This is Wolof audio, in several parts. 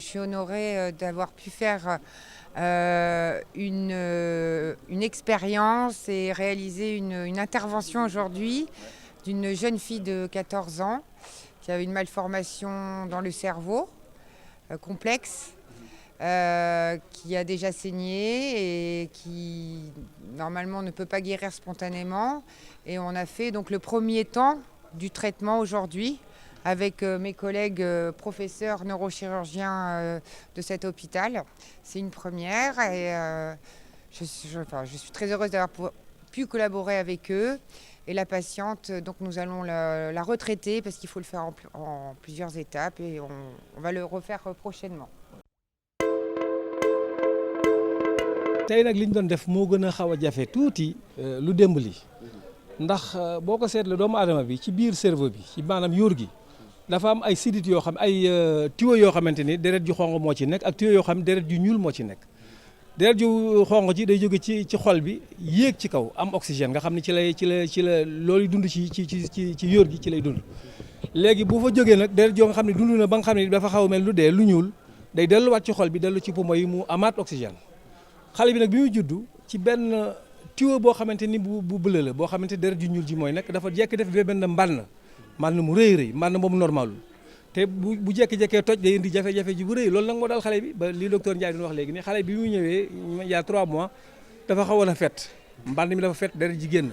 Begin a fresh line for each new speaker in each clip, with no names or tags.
suis honorée d'avoir pu faire une expérience et réaliser une intervention aujourd'hui d'une jeune fille de 14 ans qui a une malformation dans le cerveau complexe, qui a déjà saigné et qui normalement ne peut pas guérir spontanément. Et on a fait donc le premier temps du traitement aujourd'hui avec mes collègues professeurs neurochirurgiens de cet hôpital. C'est une première et je suis très heureuse d'avoir pu collaborer avec eux. Et la patiente, donc nous allons la retraiter parce qu'il faut le faire en plusieurs étapes et on va le refaire prochainement.
tey nag li ñu doon def moo gën a xaw a jafe tuuti lu démb li ndax boo ko seetlee doomu aadama bi ci biir cerveau bi ci maanaam yóor gi dafa am ay sidit yoo xam ay tuyaux yoo xamante ni deret ju xonq moo ci nekk ak tuyaux yoo xam deret ju ñuul moo ci nekk deret ju xonq ji day jóge ci xol bi yéeg ci kaw am oxygène nga xam ne ci la loolu dund ci yóor gi ci lay dund léegi bu fa jógee nag deret joo nga xam ne dund na ba nga xam ne dafa xaw a mel lu dee lu ñuul day delluwaat ci xol bi dellu ci poumon yi mu amaat oxygène xale bi nag bi muy juddu ci benn tuyau boo xamante ni bu bleu la boo xamante deret ju ñuul ji mooy nekk dafa jekk def benn mbànn mu rëy mbànn boobu normalul te bu jekki-jekkee toj day indi jafe-jafe ji bu rëy loolu nag moo daal xale bi ba li docteur Ndiaye doon wax léegi ni xale bi mu ñëwee il y a 3 mois dafa xawoon a fet mbànn mi dafa fet deret ji génn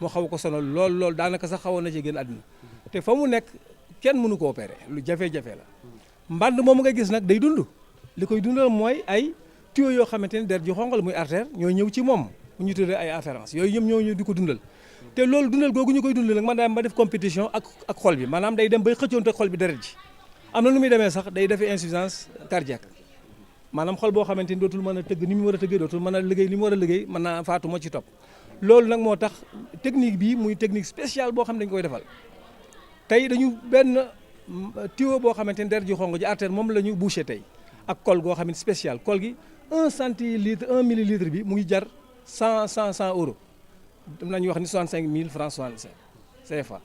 moo xaw ko sonal lool daanaka sax xawoon na ci génn àdduna te fa mu nekk kenn mënu ko opérer lu jafe-jafe la mbànn moomu nga gis nag day dund li koy dundal mooy ay tuyaux yoo xamante ni deret ji xonq la muy artère ñoo ñëw ci moom bu ñu tuddee ay afférence yooyu ñoom ñoo ñëw di ko dundal te loolu dundal googu ñu koy dundal nag man daal ma def compétition ak xol bi maanaam day dem bay xëccoonte xol bi deret ji am na nu muy demee sax day defee insuffisance cardiaque maanaam xol boo xamante ni dootul mën a tëgg ni mu war a tëggee dootul mën a liggéey ni mu war a liggéey mën naa faatu moo ci topp loolu nag moo tax technique bi muy technique spéciale boo xam ne dañu koy defal tey dañu benn tuyau boo xamante ni deret ji xonq ji artère moom la ñu bouché tey ak col goo xam ne spécial col gi 1 centilitre 1 millilitre bi mu ngi jar 100 euros am nañu wax ni 65 000 francs 65 CFA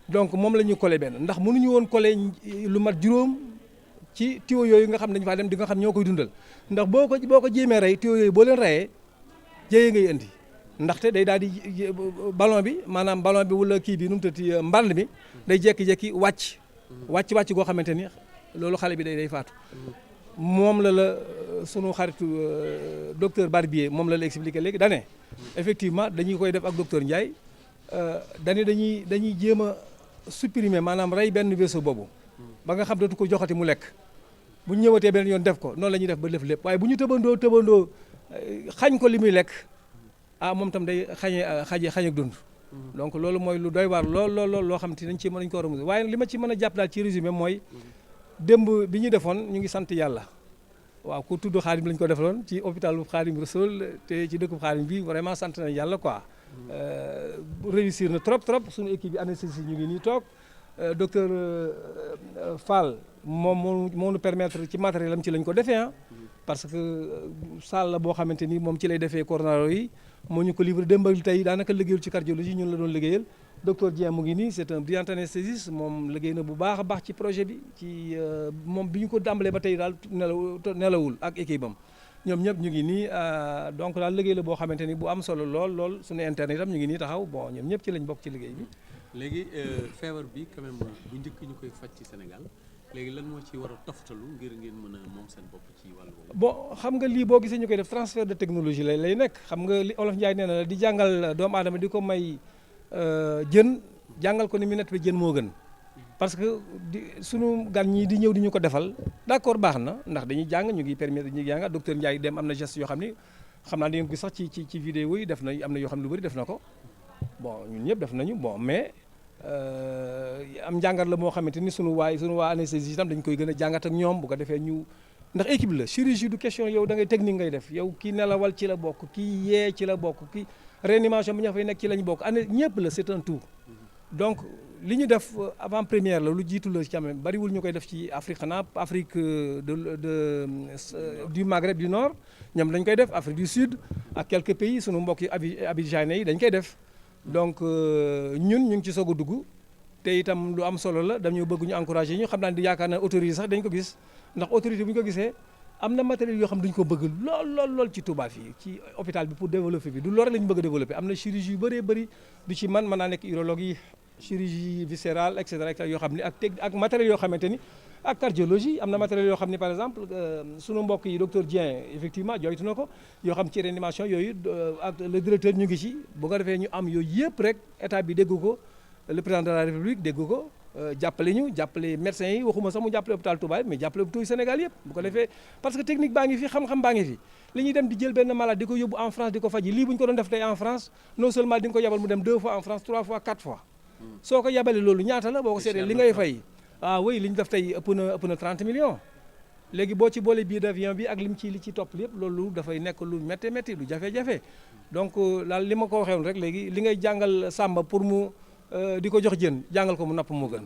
donc moom la ñu collé benn ndax mënuñu woon collé lu mat juróom ci tuyau yooyu nga xam ne dañu faa dem di nga xam ñoo koy dundal ndax boo ko jéemee rey tuyau yooyu boo leen reyee jëyee ngay indi ndaxte day daal di ballon bi maanaam ballon bi wala kii bi nu mu tëddee mbànd mi day jékki-jékki wàcc goo xamante ni loolu xale bi day faatu. moom la sunu xaritu docteur Barbier moom la expliqué léegi dane effectivement dañuy koy def ak docteur Ndiaye dane dañuy jéem a supprimer maanaam rey benn vaisseau boobu ba nga xam dootu ko joxati mu lekk bu ñu ñëwatee beneen yoon def ko noonu la ñuy def ba def lépp waaye bu ñu tëbandoo xañ ko li muy lekk moom tam day xañ ak dund donc loolu mooy lu doy waar lool loo xam te nañ ko war a musal waaye li ma ci mën a jàpp daal ci résumé mooy démb bi ñu defoon ñu ngi sant yàlla waaw ku tudd Xaadim lañ ko defaloon ci hôpital Xaadim Rassoul te ci dëkku Xaadim bi vraiment sant nañ yàlla quoi réussir na trop suñu équipe bi anesthésie ñu ngi nii toog docteur Fall moom moo ñu permettre ci matériel am ci lañ ko defee parce que salle la boo xamante ni moom ci lay defee coronaro yi moo ñu ko livré démbal tey daanaka liggéeyul ci cardiologie ñun la doon liggéeyal docteur Dieng mu ngi nii c'est un brillant anesthésiste moom liggéey na bu baax a baax ci projet bi ci moom bi ñu ko tàmbalee ba tey daal nelawul ak équipe am ñoom ñëpp ñu ngi nii donc daal liggéey la boo xamante ni bu am solo lool suñu interne itam ñu ngi nii taxaw bon ñoom ñëpp ci lañ bokk ci liggéey bi.
léegi feebar bi quand même bu njëkk ñu koy faj ci Sénégal léegi lan moo ci war a toftalu ngir ngeen mën a moom seen bopp ci wàllu boobu.
bon xam nga lii boo gisee ñu koy def transfert de technologie lay nekk xam nga li Olof Ndiaye nee na di jàngal doomu aadama di ko may jën jàngal ko ni mu nett bi jën moo gën parce que sunu gan ñi di ñëw di ñu ko defal d'accord baax na ndax dañuy jàng ñu ngi permettre ñu jàng docteur Ndiaye dem am na geste yoo xam ni xam naa di ngeen ko sax ci vidéo yi def na am na yoo xam ne lu bëri def na ko bon ñun ñëpp def nañu bon mais am njàngat la moo xamante ni sunu waa anesthésie itam dañ koy gën a jàngat ak ñoom bu ko defee ñu ndax équipe la chirurgie du question yow da ngay technique ngay def yow kii nelawal ci la bokk kii yee ci la bokk kii réanimation bi ña fay nekk ci lañ bokk ñëpp la c'est un tout donc li ñu def avant première la lu jiitu la ci am bariwul ñu koy def ci Afrique xanaa Afrique du Maghreb du Nord ñoom dañ koy def Afrique du Sud ak quelques pays sunu mbokk yi abidjanais yi dañ koy def donc ñun ñu ngi ci soog a dugg te itam lu am solo la dañoo bëgg ñu encouragé ñu xam naa ne yaakaar naa autorité sax dañ ko gis ndax autorité bu ñu ko gisee am na matériel yoo xam duñ ko bëgg lool ci Touba fii ci hôpital bi pour développer bi du loolu la ñu bëgg a développer am na chirurgie yu bëree bëri du ci mën naa nekk urologie chirurgie viscérale et cetera yoo xam ne ak matériel yoo xamante ni ak cardiologie am na matériel yoo xam ne par exemple sunu mbokk yi docteur Dieng effectivement joytu na ko yoo xam ci réanimation yooyu ak le directeur ñu ngi ci bu ko defee ñu am yooyu yëpp rek état bi dégg ko le président de la république dégg ko jàppale ñu jàppale médecins yi waxuma sax mu jàppale hôpital Touba mais jàppale hôpital Sénégal yëpp bu ko defee parce que technique baa ngi fi xam-xam baa ngi fi li ñuy dem di jël benn malade di ko yóbbu en France di ko faji lii bu ñu ko doon def tey en France non seulement di nga ko yabal mu dem 2 fois en France 3 fois 4 fois soo ko yabalee loolu ñaata la boo ko seetee li ngay fay oui li ñu def tey ëpp na 30 millions léegi boo ci boole billet d'avion bi ak li ci topp lépp loolu dafay nekk lu métti lu jafe-jafe donc daal li ma ko waxee woon rek léegi li ngay jàngal Samba pour mu di ko jox jën jàngal ko mu napp moo gën